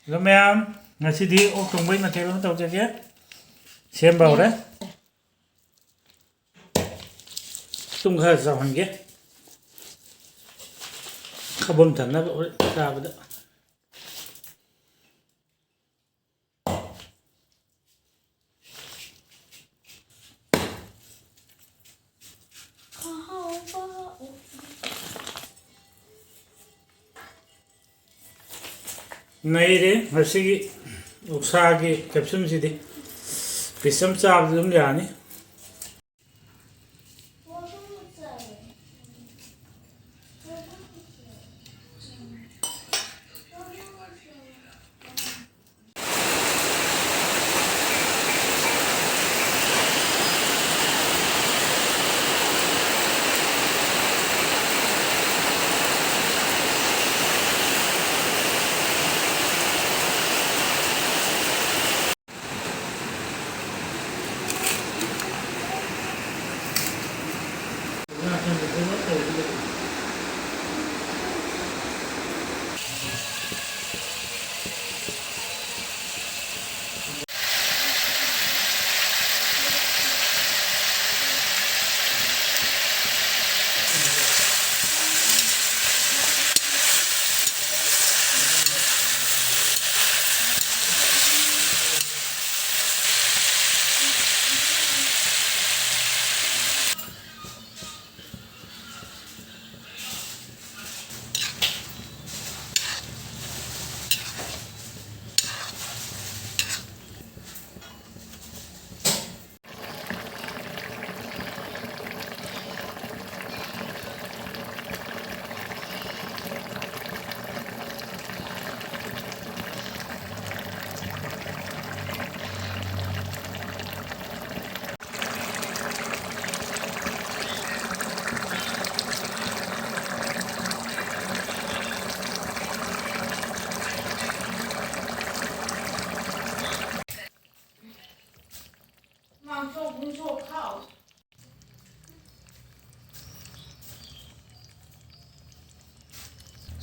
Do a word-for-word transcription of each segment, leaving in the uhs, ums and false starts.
ꯑꯗꯣ ꯃꯌꯥꯝ, ꯉꯁꯤꯗꯤ ꯑꯣꯛ ꯊꯣꯡꯕꯩ ꯃꯊꯦꯜ ꯑꯃ ꯇꯧꯖꯒꯦ꯫ ꯁꯦꯝꯕ ꯍꯧꯔꯦ꯫ ꯇꯨꯝ ꯈꯔ ꯆꯥꯎꯍꯟꯒꯦ꯫ ꯈꯕꯝ ꯊꯟꯅꯕ ꯍꯣꯔꯦꯟ ꯆꯥꯕꯗ꯫ ꯅꯩꯔꯦ ꯉꯁꯤꯒꯤ ꯑꯣꯛꯁꯥꯒꯤ ꯀꯦꯞꯁꯨꯟꯁꯤꯗꯤ꯫ ꯄꯤꯁ ꯑꯃ ꯆꯥꯕꯗ ꯑꯗꯨꯝ ꯌꯥꯅꯤ꯫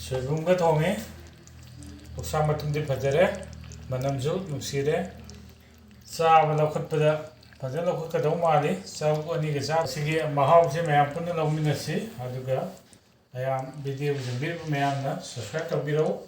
ꯁꯣꯏꯕꯨꯝꯒ ꯊꯣꯡꯉꯦ꯫ ꯑꯣꯛꯁꯥ ꯃꯇꯨꯝꯗꯤ ꯐꯖꯔꯦ, ꯃꯅꯝꯁꯨ ꯅꯨꯡꯁꯤꯔꯦ꯫ ꯆꯥꯕ ꯂꯧꯈꯠꯄꯗ ꯐꯖꯅ ꯂꯧꯈꯠꯀꯗꯧ ꯃꯥꯜꯂꯤ꯫ ꯆꯥꯛ ꯑꯅꯤꯒ ꯆꯥ-, ꯁꯤꯒꯤ ꯃꯍꯥꯎꯁꯦ ꯃꯌꯥꯝ ꯄꯨꯟꯅ ꯂꯧꯃꯤꯟꯅꯁꯤ꯫ ꯑꯗꯨꯒ ꯃꯌꯥꯝ video ꯌꯦꯡꯕꯤꯔꯤꯕ ꯃꯌꯥꯝꯅ subscribe ꯇꯧꯕꯤꯔꯛꯎ꯫